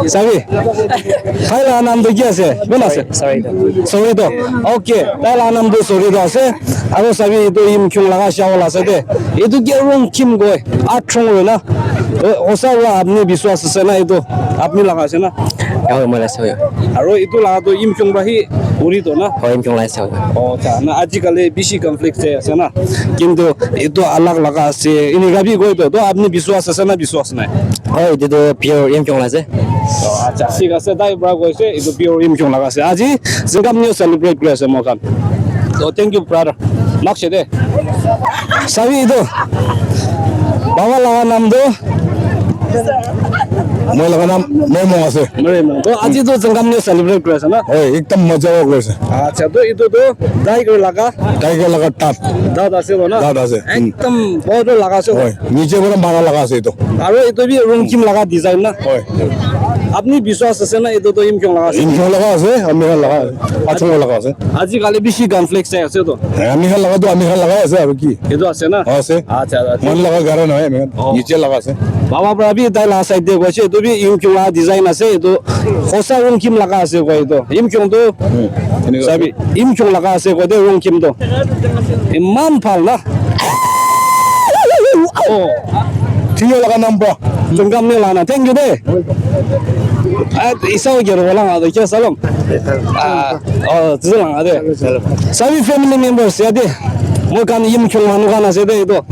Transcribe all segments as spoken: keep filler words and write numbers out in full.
Sabi, tai laga naam tu ki ase? Kun ase? Sorry to. Sorry to. Okay, tai laga naam tu Sorry to ase. Aru sabi, etu Yimkhiung laga shawl ase de. Etu ke Rongkhim koi, Athrong koi na. To, hosa para apni biswas ase na etu? Apni laga ase na? Aru etu laga tu Yimkhiung para hi uri to na? Oh, acha, na ajikali bishi conflict chai ase na. Kintu etu alag laga ase. Enika bi koi to. To apni biswas ase na biswas nai? Hoi, etu tu pure Yimkhiung la ase. Oh, acha, thik ase, tai para koise, etu pure Yimkhiung laga ase. Aji Zingam New celebrate kuri ase moi khan. So, thank you, brother. Mak shede. Sabi etu. Baba laga naam tu? Moi laga naam Moimong ase. Moimong. To aji tu Zingam New celebrate kuri ase na? Hoi, ekdam maja para kuri ase. Acha, to etu tu tiger laga? Tiger laga daat. Daat ase bo na? Daat ase. Hmm. Ekdam bhal laga ase. Hoi, niche para mara laga ase etu. Aru etu bi Rongkhim laga design na? Hoi. Apni biswas ase na etu tu Yimkhiung laga ase? Yimkhiung laga ase, ami khan laga ase. Athrong laga ase. Ajikali bishi conflict chai ase to. Eh, ami khan laga tu ami khan laga ase aru ki? Etu ase na? Ase. Acha, acha. Moi laga gara nohoi, ami khan niche laga ase. Baba para bi tai laga side te koise, etu bi Yimkhiung laga design ase, etu hosa Rongkhim laga ase koi etu. Yimkhiung tu, hmm, enika sabi, Yimkhiung laga ase koi de Rongkhim tu. Iman bhal na. Oh. Three laga naam para. Zingam New laga na. Thank you de. Ah, isa ho gero wala ngado kya salam. Ah, oh, zila ngade. Sabi family members ya de. Moi khan Yimkhiung manu khan ase de etu.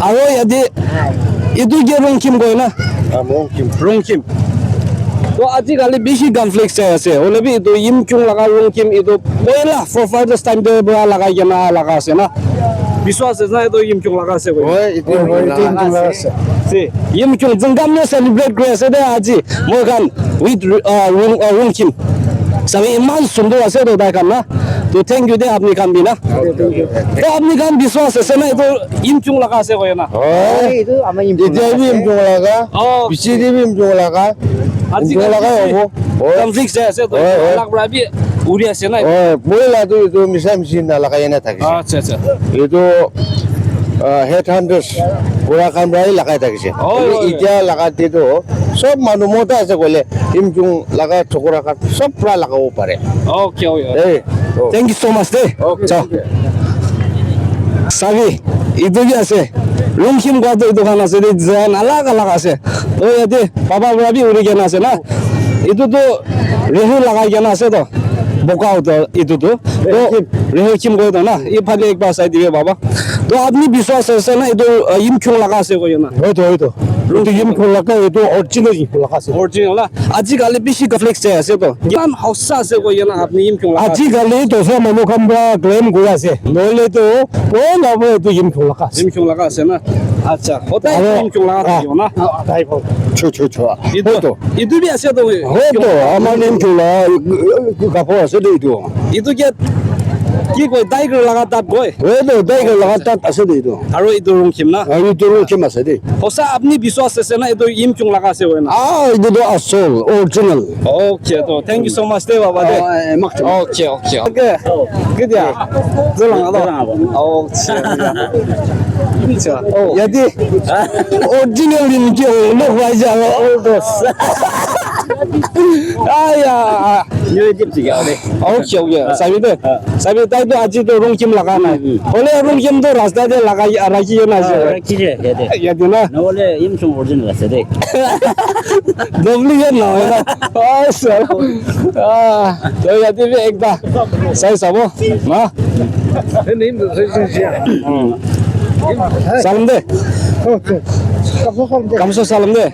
Aru yate etu ke Rongkhim koi na? Ah, Rongkhim. Rongkhim. To ajikali bishi conflict chai ase. Hoile bi etu Yimkhiung laga Rongkhim etu poila forefathers time te para lagai kena laga ase na. Biswas ase na etu Yimkhiung laga ase koi? Hoi, etu Yimkhiung laga ase. Si, Yimkhiung Zingam New celebrate kuri ase de aji. Moi khan with, uh, Rong-, uh, Rongkhim. Sabi iman sundor ase to tai khan na. To thank you de apni khan bi na. To apni khan biswas ase na etu Yimkhiung laga ase koi na? Hoi. Hoi, etu ama Yimkhiung laga ase. Etia bi Yimkhiung laga. Oh. Piche te bi Yimkhiung laga. Aji Yimkhiung laga hobo. Hoi. Conflict jai ase to. Hoi, hoi. Alag para bi uri ase na. Hoi, moi la tu etu misa misi na lagai na thakise. Acha, acha. Etu, ah, head hunters pura khan para lagai thakise. Hoi, hoi. Etia laga te tu sob manu mota ase koile Yimkhiung laga chokora khan sob para lagabo pare. Okay, okay. Hey, oh. Thank you so much de. Okay, cha. Okay. Sabi, etu bi ase. Rongkhim koi to etu khan ase de, design alag alag ase. To yate baba para bi uri kena ase na. Etu to rehu lagai kena ase to. Boka to etu to. To rehu khim koi to na. Ephale ekbar sai dibe baba. To apni biswas ase na etu, uh, Yimkhiung laga ase koi na. Hoi to, hoi to. Etu Yimkhiung laga, etu original Yimkhiung laga ase. Original na. Ajikali bishi conflict jai ase to. Kiman hosa ase koi na apni Yimkhiung laga? Ajikali dusra manu khan para claim kuri ase. Nohole to, pura na pura etu Yimkhiung laga ase. Yimkhiung laga ase na? Acha, hotai aro, Yimkhiung laga ah, thakibo na? Ah, thakibo. Cho, cho, cho. Etu, hoi to. Etu bi ase to. Hoi to, amar Yimkhiung laga kapur ase de etu. Etu ke ki koi, tiger laga daat koi? Hoi to, tiger laga daat ase de etu. Aro etu Rongkhim na? Aro etu Rongkhim ase de. Hosa apni biswas ase na etu Yimkhiung laga ase koi na? Ah, etu to asol, original. Okay, to thank you so much de baba de. Oh, eh, mak. Okay, okay, okay. Ketia? Zolang alo. Zolang alo. Okay. Acha. Oh. Yate original Yimkhiung log pai jabo. All those. Aya. New Egypt ya de. Okay, okay. Sabi de. Sabi tai to aji to Rongkhim laga nai. Hmm, hmm. Hole Rongkhim to rasta de lagai rakhi kena ase. Ah, rakhi kena ase yate. Yate na. Nohole Yimkhiung original ase de. Duplicate nohoi na. Ah, sir. Ah, to yate bi ekta sai sabo. Na? Hmm. Salam de. Kamso salam de.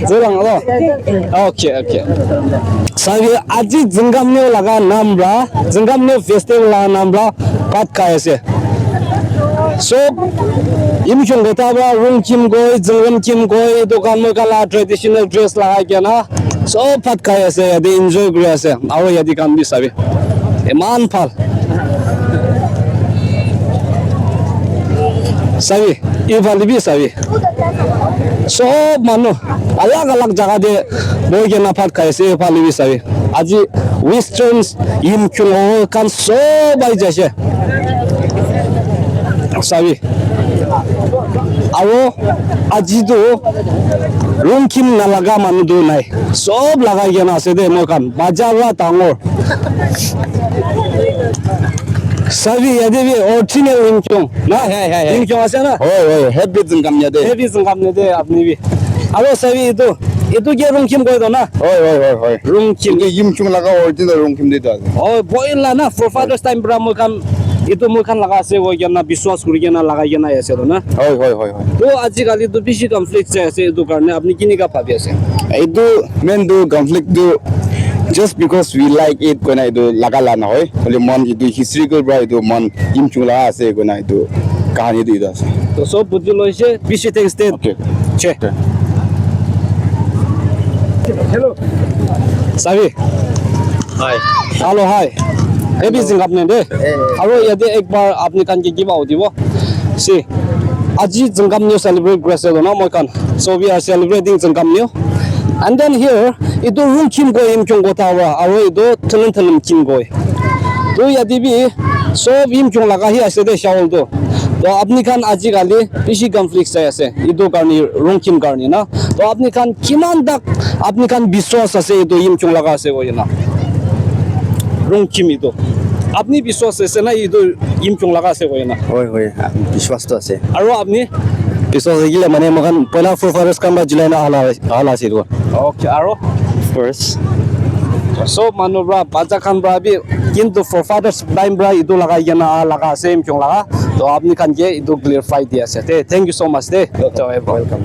Zolang alo. Okay, okay. Sabi aji Zingam New laga naam para, Zingam New festival laga naam para bhat khai ase. Sob Yimkhiung kotha para Rongkhim koi, Zingam Khim koi, etu khan moi khan laga traditional dress lagai kena sob bhat khai ase, yate enjoy kuri ase. Aro yate khan bi sabi. Iman bhal. Sabi, ephale bi sabi. Sob manu alag alag jaga te bohi kena bhat khai ase, ephale bi sabi. Aji Westerns, Yimkhiung khan sob ahi jaise. Sabi. Aro aji tu rongkhim nalaga manu tu nai. Sob lagai kena ase de moi khan. Baja para dangor. Sabi yate bi original Yimkhiung. Na? Hai, hai, hai. Yimkhiung ase na? Hoi, hoi. Happy Tsüngkamnyo de. Happy Tsüngkamnyo de apni bi. Aro sabi itu, itu ke rongkhim koi do na? Hoi, hoi, hoi, hoi. Rongkhim. Itu Yimkhiung laga original rongkhim de tu ase. Oh, boy la na, forefathers time pra moi khan, itu moi khan laga ase koi kena, biswas kuri kena lagai kena ase to na? Hoi, hoi, hoi, hoi. To ajikali to bishi conflict chai ase, itu karne apni kinika bhabi ase? Itu main tu conflict tu just because we like it koina itu laga la nahoi. Hoile mon itu historical pra itu mon Yimkhiung laga ase koina itu kahani tu itu ase. To sob buji loise, bishi thanks de. Okay. Che. Hello. Sabi. Hi. Hello, hi. Happy Tsüngkamnyo de. Aro yate ek bar apni khan ke kiba udibo. Si. Aji Tsüngkamnyo celebrate kuri ase to na moi khan. So we are celebrating Tsüngkamnyo. And then here, itu rongkhim koi Yimkhiung kotha wa, aro itu thelem thelem khim koi. To yate bi sob Yimkhiung laga hi ase de shawl to. To apni khan ajikali bishi conflict chai ase. Itu karne rongkhim karne na. To apni khan kiman tak apni khan biswas ase itu Yimkhiung laga ase koi na? Rongkhim itu. Apni biswas ase na itu Yimkhiung laga ase koi na? Hoi, hoi, biswas to ase. Aro apni? Biswas ase kile mane moi khan poila forefathers khan pra julai na ahana, ahana ase itu. Okay, aro? First. Sob manu pra, bacha khan pra bi, kintu forefathers time pra itu lagai kena aha laga ase, Yimkhiung laga. To apni khan ke itu clarify di ase. Te, thank you so much de. Welcome, welcome.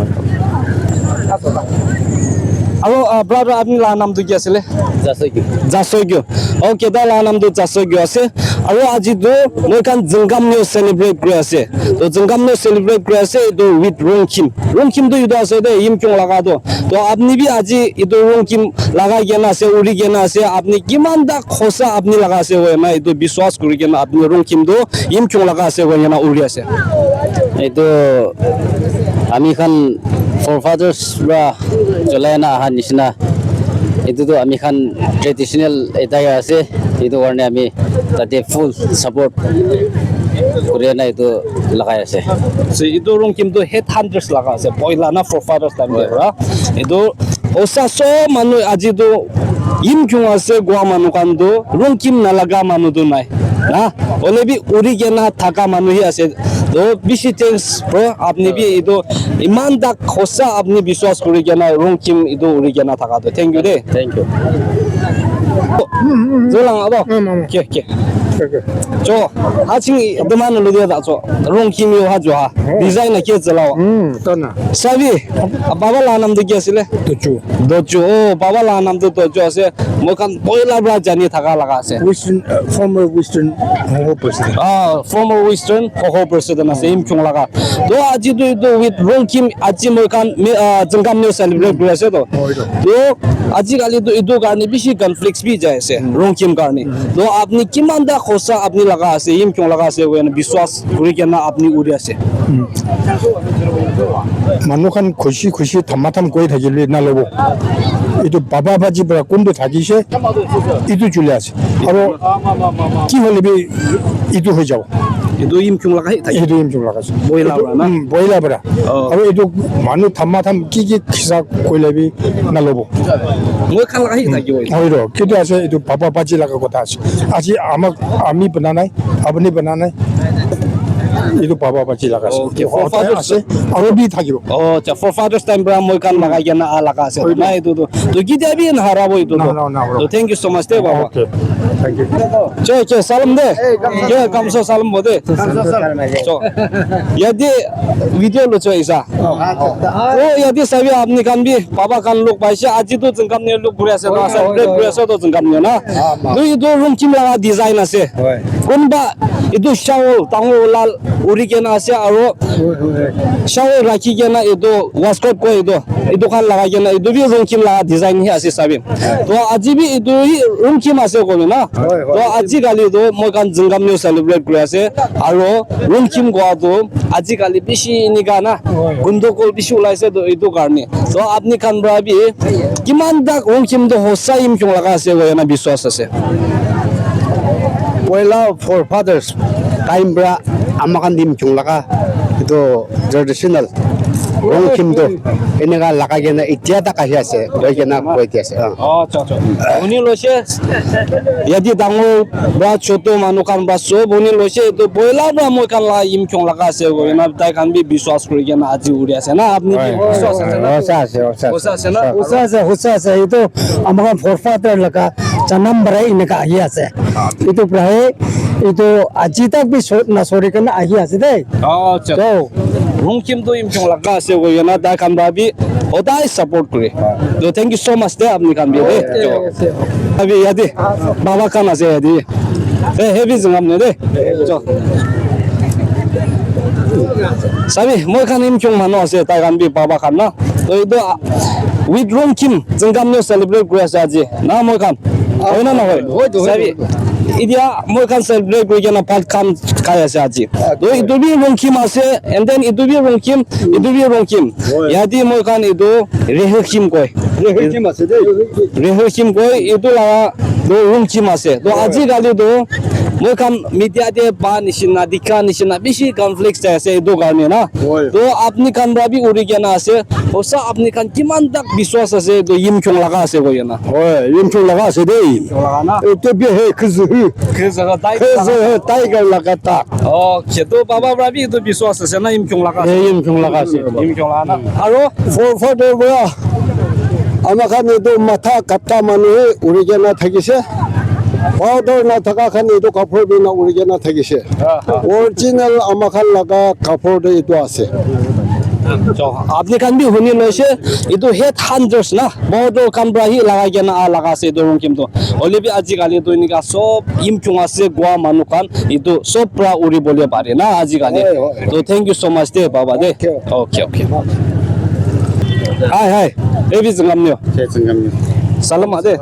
Aro, uh, brother, apni la naam tu ki asile? Jasogyo. Jasogyo. Okay, ta la naam tu Jasogyo ase. Aro aji tu moi khan Tsüngkamnyo celebrate kuri ase. To Tsüngkamnyo celebrate kuri ase, itu with rongkhim. Rongkhim tu itu ase de, Yimkhiung laga tu. To apni bi aji itu rongkhim lagai kena ase, uri kena ase, apni kiman ta khosa apni laga ase, hoi na itu biswas kuri kena apni rongkhim tu Yimkhiung laga ase, hoi na uri ase. Itu ami khan forefathers pra cholai na aha nishina. Itu tu ami khan traditional attire ase. Itu karne ami tate full support kuri na itu lagai ase. So, itu rongkhim tu headhunters laga ase. Poila na forefathers time te pra. Itu osa sob manu aji tu Yimkhiung ase koa manu khan tu rongkhim nalaga manu tu nai. Na, hoile bi uri kena thaka manu hi ase. To bishi thanks bro, apni bi itu iman tak hosa apni biswas kuri kena rongkhim itu uri kena thaka to. Thank you de. Thank you. Zo lang abo. Ke, ke. Cho, ha ching de man lu de da cho. Rongkhim yo ha jo ha. Design na ke zela wa. Sabi, baba la naam de ki asile? Docho. Docho, oh, baba la naam tu Docho ase. Moi khan poila pra jani thaka laga ase. Western, uh, former Western Hoho president. Ah, former Western Hoho president ase, Yimkhiung laga. To aji tu itu with rongkhim aji moi khan mi, ah, Tsüngkamnyo celebrate kuri ase to. To aji kali tu itu karne bishi conflicts bi jai ase, rongkhim karne. To apni kiman ta khosa apni laga ase, Yimkhiung laga ase, koina biswas kuri kena apni uri ase. Manu khan khushi khushi thamatham koi thakile na lobo. Itu baba baji pra kuntu thakise, itu chuli ase. Aro ki hole bi itu hoi jabo. Itu Yimkhiung laga hi thaki. Itu Yimkhiung laga ase. Boila pra na? Hmm, boila pra. Oh. Aro itu manu thamatham ki ki khisa koile bi na lobo. Moi khan laga hi thaki boi. Hoi ro, kitu ase itu baba baji laga kotha ase. Aji amak ami bana nai, apni bana nai. Itu baba baji laga ase. Okay, forefathers ase, aro bi thakibo. Oh, acha, forefathers time pra moi khan lagai kena ah laga ase. Hoi, na, itu tu. To kitia bi naharabo itu tu. Na, na, na, bro. To thank you so much de, baba. Okay. Thank you. Cho, cho, salam de. Cho, kamso salam bo de. Cho. Yate video lo cho isa. Oh, yate sabi apni khan bi, baba khan log paise. Aji tu Tsüngkamnyo log kuri ase, na, celebrate kuri ase to Tsüngkamnyo na. Tu itu rongkhim laga design ase. Kunba itu shawl, dangor lal, uri kena ase aro shawl rakhi kena itu waistcoat koi itu, itu khan lagai kena itu bi rongkhim laga design hi ase sabi. To aji bi itu hi rongkhim ase koile na. To aji kali to moi khan Tsüngkamnyo celebrate kuri ase aro rongkhim koa to aji kali bishi enika na gundogol bishi ulai ase to itu karne. To apni khan pra bi kiman tak rongkhim to hosa Yimkhiung laga ase koina biswas ase. Poila forefathers time pra ama khan Yimkhiung laga to traditional Rongkhim to eneka lagai kena etia tak ahi ase, koi kena koi di ase. Ah. Oh, acha, acha. Huni loise, yate dangor pra choto manu khan pra sob huni loise, etu poila pra moi khan la Yimkhiung laga ase koi kena tai khan bi biswas kuri kena aji uri ase na, apni bi biswas ase na? Hosa ase, hosa ase. Hosa ase na? Hosa ase, hosa ase. Etu ama khan forefather laga janam para eneka ahi ase. Etu para he, etu aji tak bi so-, na sori kena ahi ase de. Oh, acha. So, Rongkhim to Yimkhiung laga ase koi kena tai khan para bi hodai support kure. To thank you so much de apni khan bi de. Okay, okay. Abi yate baba khan ase yate. Eh, heavy jingam ne de. So. Sabi, moi khan Yimkhiung manu ase, tai khan bi baba khan na. To etu, ah, with Rongkhim, jingam ne celebrate kuri ase aji. Na moi khan. Hoi na nohoi? Hoi, hoi, sabi, hoi. Etia moi khan celebrate kuri kena bhat khan khai ase aji. To etu bi Rongkhim ase, and then etu bi Rongkhim, etu bi Rongkhim. Hoi. Yate moi khan etu Rehokhim koi. Rehokhim ase de. Rehokhim koi, etu la to Rongkhim ase. To aji kali to moi khan media te pa nishina, dikha nishina, bishi conflict chai ase etu karne na. Hoi. To apni khan para bi uri kena ase. Hosa apni khan kiman tak biswas ase to Yimkhiung laga ase koi kena. Hoi, Yimkhiung laga ase de. Yimkhiung laga na? Etu bi he, khizu hu. Khizu hu, tai khizu hu, tiger laga tak. Okay, to baba para bi etu biswas ase na, Yimkhiung laga ase? Eh, Yimkhiung laga ase. Yimkhiung laga na. Aro? Forefather para ama khan etu matha katta manu he uri kena thakise. Powder na thaka khan etu kapur bi na uri kena thakise. Original ama khan laga kapur de etu ase. So, apni khan bi huni loise, etu head hunters na, border khan pra hi lagai kena ah laga ase etu Rongkhim to. Hoile bi aji kali to enika sob Yimkhiung ase koa manu khan, etu sob pra uri bole pare na aji kali. Hoi, hoi. To thank you so much de, baba de. Okay. Okay, okay. Hi, hi. Ebi jingam nyo. Salam ade.